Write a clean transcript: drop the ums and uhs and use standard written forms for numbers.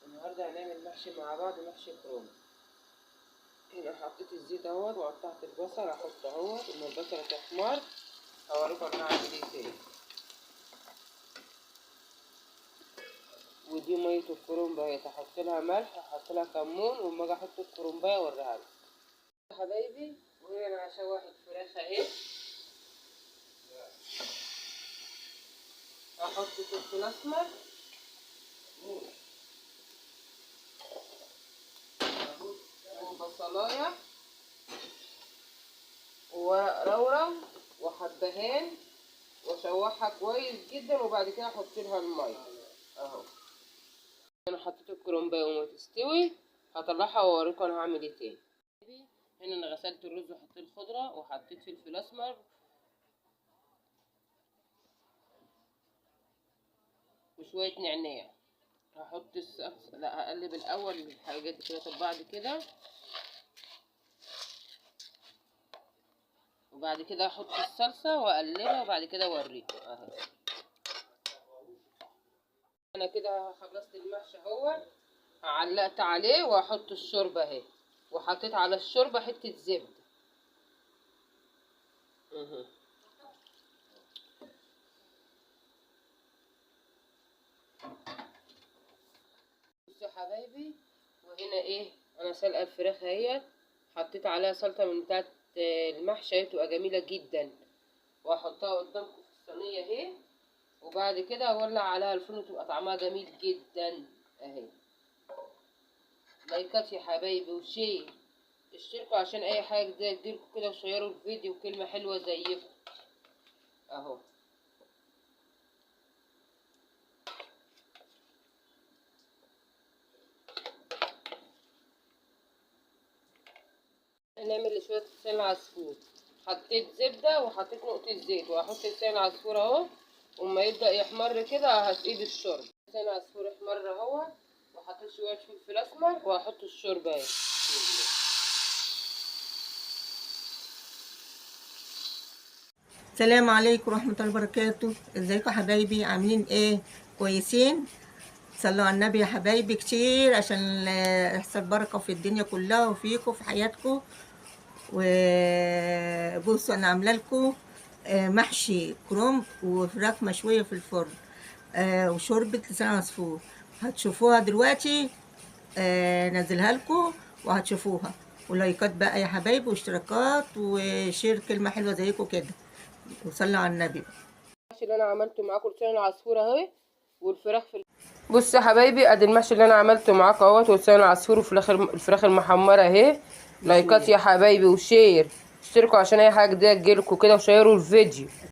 النهارده هنعمل محشي مع بعض، محشي كرنب. هنا حطيت الزيت اهوت وقطعت البصل، هحط اهوت اما البصله تحمر هوريكم انا هعمل ايه تاني. ودي مية الكرنب اهي، هحط لها ملح، هحط لها كمون، واما اجي احط الكرنبايه اوريها لكم حبايبي. وهنا انا هشوح الفراخ اهي، هحط فلفل اسمر وبصلايه وورق رورو وحبهان، واشوحها كويس جدا، وبعد كده احط لها المية اهو. انا حطيت الكرنبايه وما تستوي هطلعها واوريكم انا هعمل ايه تاني. هنا انا غسلت الرز وحطيت الخضرة وحطيت فلفل اسمر وشوية نعناع. هحط الصلصه، لا هقلب الاول الحاجات دي كده في بعض كده، وبعد كده احط الصلصه واقلبها، وبعد كده اوريكم اهو. انا كده خلصت المحشي اهو، علقت عليه واحط الشوربة اهي، وحطيت على الشوربة حتة زبدة. بصوا يا حبايبي، وهنا ايه، انا سلقه الفراخ اهيت، حطيت عليها سلطة من بتاعه المحشي اهي، بتبقى جميلة جدا، واحطها قدامكم في الصينية اهي، وبعد كده اولع عليها الفرن وتبقى طعمها جميل جدا اهي. لايكات يا حبايبي و share، اشتركوا عشان اي حاجة جديدة تجيلكوا كده، وشيروا الفيديو وكلمه حلوة زيكم اهو. هنعمل شوية لسان العصفور. حطيت زبدة وحطيت نقطة زيت، وهحط لسان العصفور اهو، وما يبدا يحمر كده هسقيه بالشوربه. لسان العصفور احمر اهو، وحطيت شوية فلفل اسمر، وهحط الشوربة اهي. السلام عليكم ورحمة الله وبركاته. ازيكم حبايبي، عاملين ايه؟ كويسين؟ صلوا على النبي يا حبايبي كتير عشان يحصل بركة في الدنيا كلها وفيكم في حياتكم. وبصوا انا عامله لكم محشي كرنب وفراخ مشوية في الفرن، وشوربه لسان عصفور. هتشوفوها دلوقتي، نزلها لكم وهتشوفوها. ولايكات بقى يا حبايبي، واشتراكات و share، كلمة حلوة زيكم كده، وصلوا على النبي. المحشي اللي انا عملته معاكم لسان العصفور اهي، والفراخ في. بصوا يا حبايبي، ادي المحشي اللي انا عملته معاكم اهوت، ولسان العصفور والفراخ المحمره اهي. لايكات يا حبايبي و share، اشتركوا عشان اي حاجة جديدة تجيلكوا كده، وشيروا الفيديو.